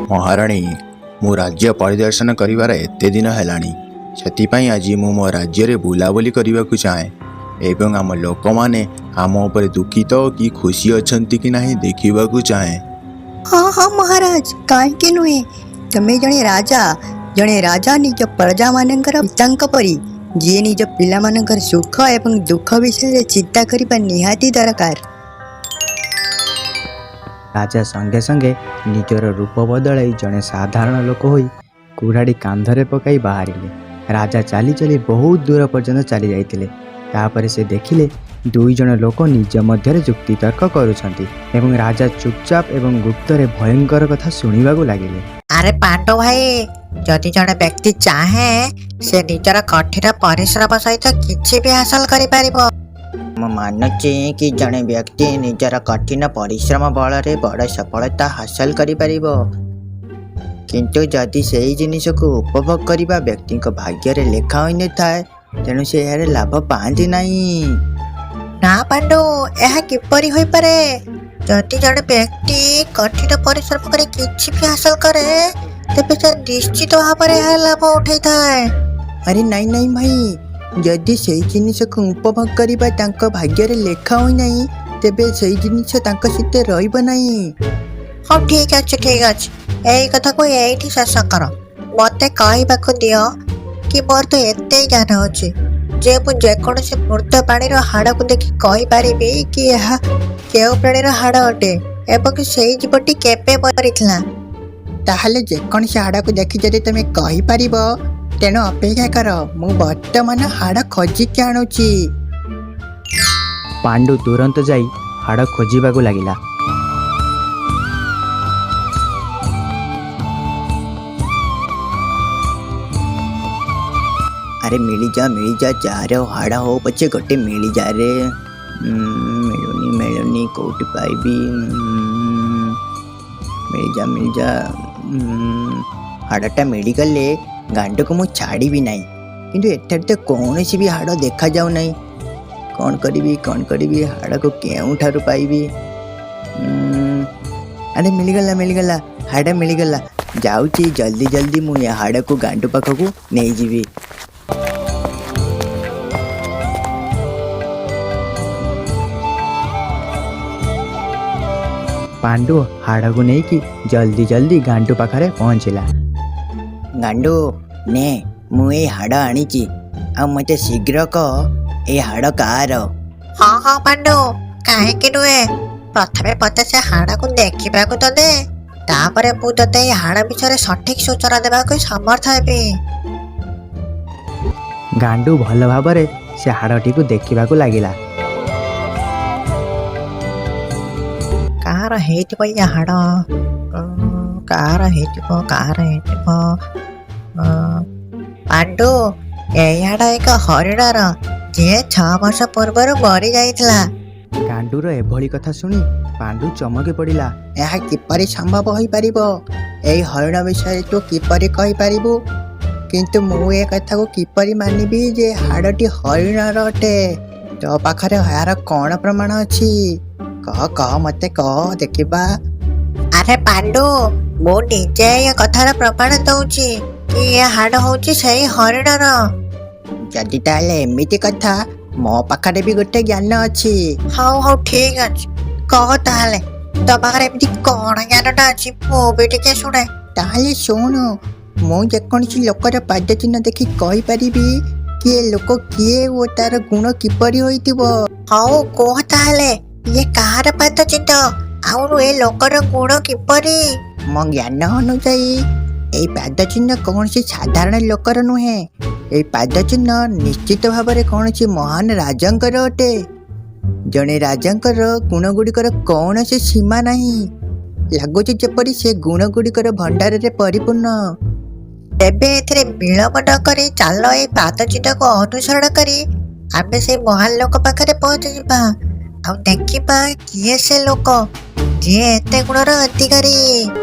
ମହାରାଣୀ, ମୁଁ ରାଜ୍ୟ ପରିଦର୍ଶନ କରିବାର ଏତେ ଦିନ ହେଲାଣି, ସେଥିପାଇଁ ଆଜି ମୁଁ ମୋ ରାଜ୍ୟରେ ବୁଲାବୁଲି କରିବାକୁ ଚାହେଁ ଏବଂ ଆମ ଲୋକମାନେ ଆମ ଉପରେ ଦୁଃଖିତ କି ଖୁସି ଅଛନ୍ତି କି ନାହିଁ ଦେଖିବାକୁ ଚାହେଁ। ହଁ ହଁ ମହାରାଜ, କାହିଁକି ନୁହେଁ? ତୁମେ ଜଣେ ରାଜା। ଜଣେ ରାଜା ନିଜ ପ୍ରଜାମାନଙ୍କର ପିତାଙ୍କ ପରି, ଯିଏ ନିଜ ପିଲାମାନଙ୍କର ସୁଖ ଏବଂ ଦୁଃଖ ବିଷୟରେ ଚିନ୍ତା କରିବା ନିହାତି ଦରକାର। ରାଜା ସଙ୍ଗେ ସଙ୍ଗେ ନିଜର ରୂପ ବଦଳାଇ ଜଣେ ସାଧାରଣ ଲୋକ ହୋଇ କୁରାଢ଼ି କାନ୍ଧରେ ପକାଇ ବାହାରିଲେ। ରାଜା ଚାଲି ଚାଲି ବହୁତ ଦୂର ପର୍ଯ୍ୟନ୍ତ ଚାଲି ଯାଇଥିଲେ। ତାପରେ ସେ ଦେଖିଲେ ଦୁଇ ଜଣ ଲୋକ ନିଜ ମଧ୍ୟରେ ଯୁକ୍ତିତର୍କ କରୁଛନ୍ତି ଏବଂ ରାଜା ଚୁପଚାପ ଏବଂ ଗୁପ୍ତରେ ଭୟଙ୍କର କଥା ଶୁଣିବାକୁ ଲାଗିଲେ। ଆରେ ପାଣ୍ଡୁ ଭାଇ, ଯଦି ଜଣେ ବ୍ୟକ୍ତି ଚାହେଁ, ସେ ନିଜର କଠିନ ପରିଶ୍ରମ ସହିତ କିଛି ବି ହାସଲ କରିପାରିବ। ମୁଁ ମାନୁଛି କି ଜଣେ ବ୍ୟକ୍ତି ନିଜର କଠିନ ପରିଶ୍ରମ ବଳରେ ବଡ଼ ସଫଳତା ହାସଲ କରିପାରିବ, କିନ୍ତୁ ଯଦି ସେଇ ଜିନିଷକୁ ଉପଭୋଗ କରିବା ବ୍ୟକ୍ତିଙ୍କ ଭାଗ୍ୟରେ ଲେଖା ହୋଇନଥାଏ, ତେଣୁ ସେ ଏହାର ଲାଭ ପାଆନ୍ତି ନାହିଁ। ନା ପାଣ୍ଡୁ, ଏହା କିପରି ହୋଇପାରେ? ଯଦି ଜଣେ ବ୍ୟକ୍ତି କଠିନ ପରିଶ୍ରମ କରି କିଛି ବି ହାସଲ କରେ, ତେବେ ସେ ନିଶ୍ଚିତ ଭାବରେ ଏହାର ଲାଭ ଉଠେଇଥାଏ। ଆରେ ନାଇଁ ନାଇଁ ଭାଇ, ଯଦି ସେଇ ଜିନିଷକୁ ଉପଭୋଗ କରିବା ତାଙ୍କ ଭାଗ୍ୟରେ ଲେଖା ହୋଇନାହିଁ, ତେବେ ସେଇ ଜିନିଷ ତାଙ୍କ ସହିତ ରହିବ ନାହିଁ। ହଉ, ଠିକ ଅଛି, ଠିକ ଅଛି, ଏଇ କଥାକୁ ଏଇଠି ଶେଷ କର। ମତେ କହିବାକୁ ଦିଅ କି ମୋର ତ ଏତେ ଜ୍ଞାନ ଅଛି ଯେ ମୁଁ ଯେକୌଣସି ମୃତ ପ୍ରାଣୀର ହାଡ଼କୁ ଦେଖି କହିପାରିବି କି ଏହା କେଉଁ ପ୍ରାଣୀର ହାଡ଼ ଅଟେ ଏବଂ ସେଇ ଜୀବଟି କେବେ ମରିଥିଲା। ତାହେଲେ ଯେକୌଣସି ହାଡ଼କୁ ଦେଖି ଯଦି ତୁମେ କହିପାରିବ, ତେଣୁ ଅପେକ୍ଷା କର, ମୁଁ ବର୍ତ୍ତମାନ ହାଡ଼ ଖୋଜିକି ଆଣୁଛି। ପାଣ୍ଡୁ ତୁରନ୍ତ ଯାଇ ହାଡ଼ ଖୋଜିବାକୁ ଲାଗିଲା। ଆରେ ମିଳିଯା ମିଳିଯା, ଯାହାର ହାଡ଼ ହଉ ପଛେ ଗୋଟେ ମିଳିଯା ରେ। ମିଳୁନି ମିଳୁନି, କୋଉଠି ପାଇବି? ମିଳିଯା ମିଳିଯା। ହାଡ଼ଟା ମିଳିଗଲେ ଗାଣ୍ଡୁକୁ ମୁଁ ଛାଡ଼ିବି ନାହିଁ। କିନ୍ତୁ ଏଠାରେ ତ କୌଣସି ବି ହାଡ଼ ଦେଖାଯାଉ ନାହିଁ। କ'ଣ କରିବି, କ'ଣ କରିବି? ହାଡ଼କୁ କେଉଁଠାରୁ ପାଇବି? ଆରେ ମିଳିଗଲା ମିଳିଗଲା, ହାଡ଼ ମିଳିଗଲା। ଯାଉଛି ଜଲ୍ଦି ଜଲ୍ଦି, ମୁଁ ଏ ହାଡ଼କୁ ଗାଣ୍ଡୁ ପାଖକୁ ନେଇଯିବି। ପାଣ୍ଡୁ ହାଡ଼କୁ ନେଇକି ଜଲ୍ଦି ଜଲ୍ଦି ଗାଣ୍ଡୁ ପାଖରେ ପହଞ୍ଚିଲା। ଗାଣ୍ଡୁ, ନେ, ମୁଁ ଏଇ ହାଡ଼ ଆଣିଛି, ଆଉ ମୋତେ ଶୀଘ୍ର କହ ଏ ହାଡ଼ କାହାର? ହଁ ହଁ ପାଣ୍ଡୁ, କାହିଁକି ନୁହେଁ? ପ୍ରଥମେ ମତେ ସେ ହାଡ଼କୁ ଦେଖିବାକୁ ତ ଦେ, ତାପରେ ମୁଁ ତତେ ଏଇ ହାଡ଼ ବିଷୟରେ ସଠିକ ସୂଚନା ଦେବାକୁ ସମର୍ଥ ହେବି। ଗାଣ୍ଡୁ ଭଲ ଭାବରେ ସେ ହାଡ଼ଟିକୁ ଦେଖିବାକୁ ଲାଗିଲା। କାହାର ହେଇଥିବ ଇଏ ହାଡ଼? କାହାର ହେଇଥିବ, କାହାର ହେଇଥିବ? ପାଣ୍ଡୁ, ଏଇ ହାଡ଼ ଏକ ହରିଣର, ଯିଏ 6 ବର୍ଷ ପୂର୍ବରୁ ମରି ଯାଇଥିଲା। ଗାଣ୍ଡୁର ଏଭଳି କଥା ଶୁଣି ପାଣ୍ଡୁ ଚମକି ପଡ଼ିଲା। ଏହା କିପରି ସମ୍ଭବ ହୋଇପାରିବ? ଏଇ ହରିଣ ବିଷୟରେ ତୁ କିପରି କହିପାରିବୁ? କିନ୍ତୁ ମୁଁ ଏ କଥାକୁ କିପରି ମାନିବି ଯେ ହାଡ଼ଟି ହରିଣର ଅଟେ? ତୋ ପାଖରେ ଏହାର କ'ଣ ପ୍ରମାଣ ଅଛି? କହ କହ, ମୋତେ କହ ଦେଖିବା। ଆରେ ପାଣ୍ଡୁ, ମୁଁ ନିଜେ ଏ କଥାର ପ୍ରମାଣ ଦଉଛି କି ଏ ହାଡ଼ ହଉଛି ସେଇ ହରିଣର। ଯଦି ତାହେଲେ ଏମିତି କଥା, ମୋ ପାଖରେ ବି ଗୋଟେ ଜ୍ଞାନ ଅଛି। ହଉ ହଉ, ଠିକ ଅଛି, କହ ତାହେଲେ, ତୋ ପାଖରେ ଏମିତି କ'ଣ ଜ୍ଞାନଟା ଅଛି, ମୁଁ ବି ଟିକେ ଶୁଣେ। ତାହେଲେ ଶୁଣୁ, ମୁଁ ଯେକୌଣସି ଲୋକର ପାଦ ଚିହ୍ନ ଦେଖି କହିପାରିବି କି ଏ ଲୋକ କିଏ ଓ ତାର ଗୁଣ କିପରି ହୋଇଥିବ। ହଉ, କୁହ ତାହେଲେ, ଇଏ କାହାର ପାଦ ଚିହ୍ନ ଆଉ ଏ ଲୋକର ଗୁଣ କିପରି? ମୋ ଜ୍ଞାନ ଅନୁଯାୟୀ ଏଇ ପାଦ ଚିହ୍ନ କୌଣସି ସାଧାରଣ ଲୋକର ନୁହେଁ। ଏଇ ପାଦ ଚିହ୍ନ ନିଶ୍ଚିତ ଭାବରେ କୌଣସି ମହାନ ରାଜାଙ୍କର ଅଟେ। ଜଣେ ରାଜାଙ୍କର ଗୁଣ ଗୁଡ଼ିକର କୌଣସି ସୀମା ନାହିଁ। ଲାଗୁଛି ଯେପରି ସେ ଗୁଣ ଗୁଡ଼ିକର ଭଣ୍ଡାରରେ ପରିପୂର୍ଣ୍ଣ। ତେବେ ଏଥିରେ ବିଳମ୍ବ ନ କରି ଚାଲ, ଏଇ ପାଦ ଚିହ୍ନକୁ ଅନୁସରଣ କରି ଆମେ ସେଇ ମହାନ ଲୋକ ପାଖରେ ପହଞ୍ଚିଯିବା ଆଉ ଦେଖିବା କିଏ ସେ ଲୋକ ଯିଏ ଏତେ ଗୁଣର ଅଧିକାରୀ।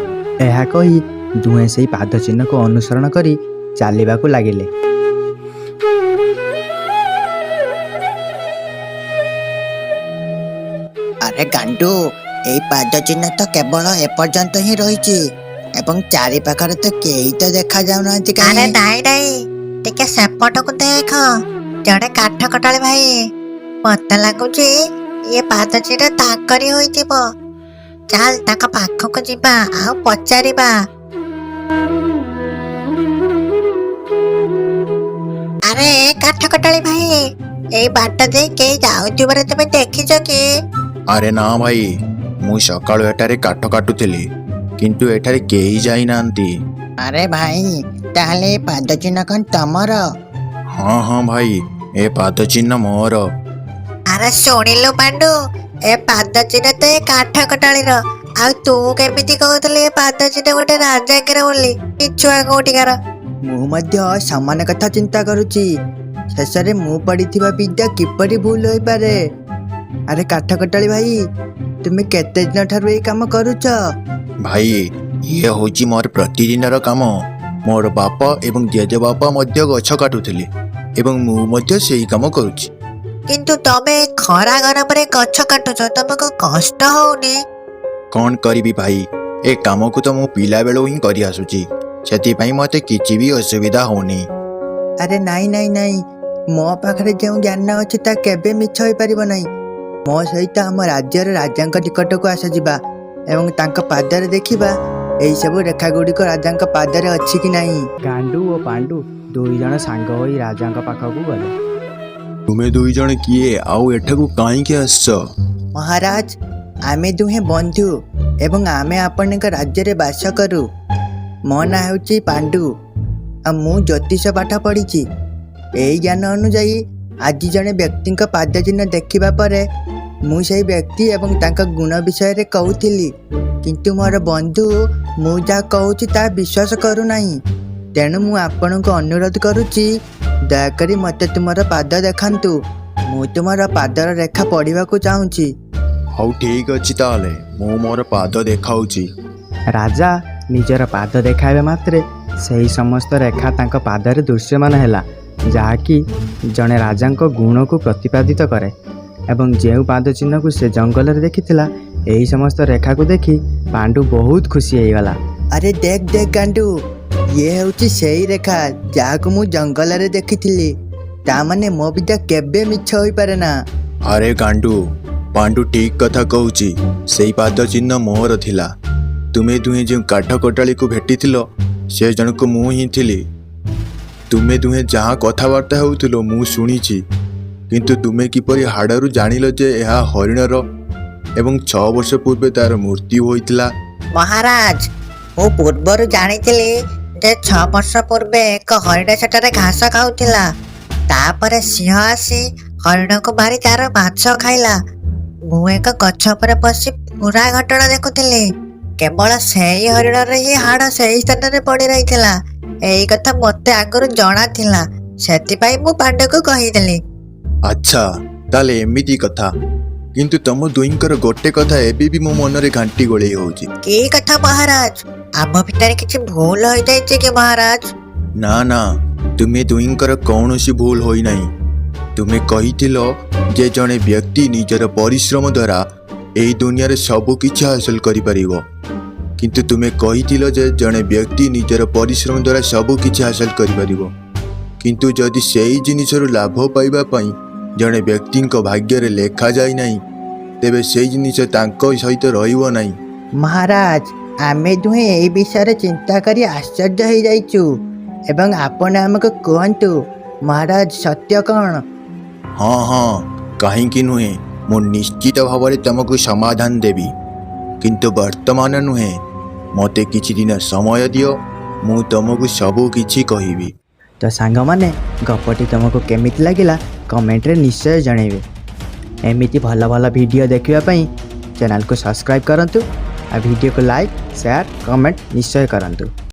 ଏହା କହି ଦୁହେଁ ସେଇ ପାଦ ଚିହ୍ନକୁ ଅନୁସରଣ କରି ଚାଲିବାକୁ ଲାଗିଲେ। ଆରେ ଗାଣ୍ଡୁ, ଏଇ ପାଦ ଚିହ୍ନ ତ କେବଳ ଏପର୍ଯ୍ୟନ୍ତ ହିଁ ରହିଛି। ଏବଂ ଚାରିପାଖରେ ତ କେହି ତ ଦେଖା ଯାଉନାହାନ୍ତି ଆରେ କାହିଁ। ନାଇଁ ନାଇଁ, ଟିକେ ସେପଟକୁ ଦେଖ, ଜଣେ କାଠ କଟାଳି ଭାଇ। ମତେ ଲାଗୁଛି ଇଏ ପାଦ ଚିହ୍ନ ତାଙ୍କରି ହୋଇଥିବ। ଚାଲ ତାଙ୍କ ପାଖକୁ ଯିବା ଆଉ ପଚାରିବା। ଆରେ କାଠ କଟାଳି ଭାଇ, ଏଇ ବାଟ ଦେଇ କେହି ଯାଉଥିବାର ତମେ ଦେଖିଛ କି? ଆରେ ନା ଭାଇ, ମୁଁ ସକାଳୁ ଏଠାରେ କାଠ କାଟୁଥିଲି, କିନ୍ତୁ ଏଠାରେ କେହି ଯାଇନାହାନ୍ତି। ଆରେ ଭାଇ, ତାହେଲେ ଏ ପାଦ ଚିହ୍ନ କଣ ତମର? ହଁ ହଁ ଭାଇ, ଏ ପାଦ ଚିହ୍ନ ମୋର। ଆରେ ଶୁଣିଲୁ ପାଣ୍ଡୁ, ଏ ପାଦ ଚିହ୍ନ ତ ଏ କାଠ କଟାଳିର, ଆଉ ତୁ କେମିତି କହୁଥିଲୁ ଏ ପାଦ ଚିହ୍ନ ଗୋଟେ ରାଜାଙ୍କର ବୋଲି? ମିଛୁଆ କୋଉଠିକାର। ମୁଁ ମଧ୍ୟ ସମାନ କଥା ଚିନ୍ତା କରୁଛି। ଶେଷରେ ମୁଁ ପଢ଼ିଥିବା ବିଦ୍ୟା କିପରି ଭୁଲ ହୋଇପାରେ? ଆରେ କାଠ କଟାଳି ଭାଇ, ତୁମେ କେତେ ଦିନ ଠାରୁ ଏଇ କାମ କରୁଛ? ଭାଇ, ଇଏ ହେଉଛି ମୋର ପ୍ରତିଦିନର କାମ। ମୋର ବାପା ଏବଂ ଜେଜେବାପା ମଧ୍ୟ ଗଛ କାଟୁଥିଲେ ଏବଂ ମୁଁ ମଧ୍ୟ ସେଇ କାମ କରୁଛି। କିନ୍ତୁ ତମେ ଖରା ଗରମରେ ଗଛ କାଟୁଛ, ତମକୁ କଷ୍ଟ ହଉନି? କ'ଣ କରିବି ଭାଇ, ଏ କାମକୁ ତ ମୁଁ ପିଲାବେଳୁ ହିଁ କରିଆସୁଛି, ସେଥିପାଇଁ ମୋତେ କିଛି ବି ଅସୁବିଧା ହେଉନି। ଆରେ ନାଇଁ ନାଇଁ ନାଇଁ, ମୋ ପାଖରେ ଯେଉଁ ଜ୍ଞାନ ଅଛି ତା କେବେ ମିଛ ହୋଇପାରିବ ନାହିଁ। ମୋ ସହିତ ଆମ ରାଜ୍ୟର ରାଜାଙ୍କ ନିକଟକୁ ଆସଯିବା ଏବଂ ତାଙ୍କ ପାଦରେ ଦେଖିବା ଏହିସବୁ ରେଖା ଗୁଡ଼ିକ ରାଜାଙ୍କ ପାଦରେ ଅଛି କି ନାହିଁ। ଗାଣ୍ଡୁ ଓ ପାଣ୍ଡୁ ଦୁଇ ଜଣ ସାଙ୍ଗ ହୋଇ ରାଜାଙ୍କ ପାଖକୁ ଗଲେ। ତୁମେ ଦୁଇ ଜଣ କିଏ ଆଉ ଏଠାକୁ କାହିଁକି ଆସିଛ? ମହାରାଜ, ଆମେ ଦୁହେଁ ବନ୍ଧୁ ଏବଂ ଆମେ ଆପଣଙ୍କ ରାଜ୍ୟରେ ବାସ କରୁ। ମୋ ନାଁ ହେଉଛି ପାଣ୍ଡୁ ଆଉ ମୁଁ ଜ୍ୟୋତିଷ ପାଠ ପଢ଼ିଛି। ଏହି ଜ୍ଞାନ ଅନୁଯାୟୀ ଆଜି ଜଣେ ବ୍ୟକ୍ତିଙ୍କ ପାଦଚିହ୍ନ ଦେଖିବା ପରେ ମୁଁ ସେହି ବ୍ୟକ୍ତି ଏବଂ ତାଙ୍କ ଗୁଣ ବିଷୟରେ କହୁଥିଲି, କିନ୍ତୁ ମୋର ବନ୍ଧୁ ମୁଁ ଯାହା କହୁଛି ତାହା ବିଶ୍ୱାସ କରୁନାହିଁ। ତେଣୁ ମୁଁ ଆପଣଙ୍କୁ ଅନୁରୋଧ କରୁଛି, ଦୟାକରି ମୋତେ ତୁମର ପାଦ ଦେଖାନ୍ତୁ। ମୁଁ ତୁମର ପାଦର ରେଖା ପଢ଼ିବାକୁ ଚାହୁଁଛି। ହଉ ଠିକ୍ ଅଛି, ତାହେଲେ ମୁଁ ମୋର ପାଦ ଦେଖାଉଛି। ରାଜା ନିଜର ପାଦ ଦେଖାଇବା ମାତ୍ରେ ସେହି ସମସ୍ତ ରେଖା ତାଙ୍କ ପାଦରେ ଦୃଶ୍ୟମାନ ହେଲା, ଯାହାକି ଜଣେ ରାଜାଙ୍କ ଗୁଣକୁ ପ୍ରତିପାଦିତ କରେ। ଏବଂ ଯେଉଁ ପାଦ ଚିହ୍ନକୁ ସେ ଜଙ୍ଗଲରେ ଦେଖିଥିଲା, ଏହି ସମସ୍ତ ରେଖାକୁ ଦେଖି ପାଣ୍ଡୁ ବହୁତ ଖୁସି ହେଇଗଲା। ଆରେ ଦେଖ ଦେଖ ଗାଣ୍ଡୁ, ଇଏ ହେଉଛି ସେଇ ରେଖା ଯାହାକୁ ମୁଁ ଜଙ୍ଗଲରେ ଦେଖିଥିଲି। ତା ମାନେ ମୋ ବିଦ୍ୟା କେବେ ମିଛ ହୋଇପାରେ ନା। ଆରେ ଗାଣ୍ଡୁ, ପାଣ୍ଡୁ ଠିକ୍ କଥା କହୁଛି। ସେଇ ପାଦ ଚିହ୍ନ ମୋର ଥିଲା। ତୁମେ ଦୁହେଁ ଯେଉଁ କାଠ କଟାଳିକୁ ଭେଟିଥିଲ, ସେ ଜଣକୁ ମୁଁ ହିଁ ଥିଲି। ତୁମେ ଦୁହେଁ ଯାହା କଥାବାର୍ତ୍ତା ହେଉଥିଲ ମୁଁ ଶୁଣିଛି। କିନ୍ତୁ ତୁମେ କିପରି ହାଡ଼ରୁ ଜାଣିଲ ଯେ ଏହା ହରିଣର ଏବଂ 6 ବର୍ଷ ପୂର୍ବେ ତାର ମୃତ୍ୟୁ ହୋଇଥିଲା? ମହାରାଜ, ମୁଁ ପୂର୍ବରୁ ଜାଣିଥିଲି ଯେ 6 ବର୍ଷ ପୂର୍ବେ ଏକ ହରିଣ ସେଠାରେ ଘାସ ଖାଉଥିଲା। ତାପରେ ସିଂହ ଆସି ହରିଣକୁ ମାରି ତାର ମାଂସ ଖାଇଲା। ମୁଁ ଏକ ଗଛ ଉପରେ ବସି ପୁରା ଘଟଣା ଦେଖୁଥିଲି। କେବଳ ସେଇ ହରିଣର ହିଁ ହାଡ଼ ସେଇ ସ୍ଥାନରେ ପଡ଼ି ରହିଥିଲା। ଏଇ କଥା ମୋତେ ଆଗରୁ ଜଣା ଥିଲା, ସେଥିପାଇଁ ମୁଁ ପାଣ୍ଡୁକୁ କହିଦେଲି। ଆଚ୍ଛା, ତାହେଲେ ଏମିତି କଥା। କିନ୍ତୁ ତମ ଦୁହିଁଙ୍କର ଗୋଟେ କଥା ଏବେ ବି ମୋ ମନରେ ଘାଣ୍ଟି ଗୋଳେଇ ହେଉଛି। କି କଥା ମହାରାଜ? ଆମ ଭିତରେ କିଛି ଭୁଲ ହୋଇଯାଇଛି କି ମହାରାଜ? ନା ନା, ତୁମେ ଦୁହିଁଙ୍କର କୌଣସି ଭୁଲ ହୋଇନାହିଁ। ତୁମେ କହିଥିଲ ଯେ ଜଣେ ବ୍ୟକ୍ତି ନିଜର ପରିଶ୍ରମ ଦ୍ୱାରା ଏହି ଦୁନିଆରେ ସବୁ କିଛି ହାସଲ କରିପାରିବ। କିନ୍ତୁ ତୁମେ କହିଥିଲ ଯେ ଜଣେ ବ୍ୟକ୍ତି ନିଜର ପରିଶ୍ରମ ଦ୍ୱାରା ସବୁ କିଛି ହାସଲ କରିପାରିବ, କିନ୍ତୁ ଯଦି ସେଇ ଜିନିଷରୁ ଲାଭ ପାଇବା ପାଇଁ ଜଣେ ବ୍ୟକ୍ତିଙ୍କ ଭାଗ୍ୟରେ ଲେଖାଯାଇ ନାହିଁ, ତେବେ ସେଇ ଜିନିଷ ତାଙ୍କ ସହିତ ରହିବ ନାହିଁ। ମହାରାଜ, ଆମେ ଦୁହେଁ ଏଇ ବିଷୟରେ ଚିନ୍ତା କରି ଆଶ୍ଚର୍ଯ୍ୟ ହେଇଯାଇଛୁ ଏବଂ ଆପଣ ଆମକୁ କୁହନ୍ତୁ ମହାରାଜ, ସତ୍ୟ କ'ଣ? ହଁ ହଁ, କାହିଁକି ନୁହେଁ, ମୁଁ ନିଶ୍ଚିତ ଭାବରେ ତୁମକୁ ସମାଧାନ ଦେବି, କିନ୍ତୁ ବର୍ତ୍ତମାନ ନୁହେଁ। ମୋତେ କିଛି ଦିନ ସମୟ ଦିଅ, ମୁଁ ତୁମକୁ ସବୁ କିଛି କହିବି। ତ ସାଙ୍ଗମାନେ, ଗପଟି ତୁମକୁ କେମିତି ଲାଗିଲା କମେଣ୍ଟରେ ନିଶ୍ଚୟ ଜଣାଇବେ। ଏମିତି ଭଲ ଭଲ ଭିଡ଼ିଓ ଦେଖିବା ପାଇଁ ଚ୍ୟାନେଲକୁ ସବସ୍କ୍ରାଇବ୍ କରନ୍ତୁ ଆଉ ଭିଡ଼ିଓକୁ ଲାଇକ୍, ସେୟାର, କମେଣ୍ଟ ନିଶ୍ଚୟ କରନ୍ତୁ।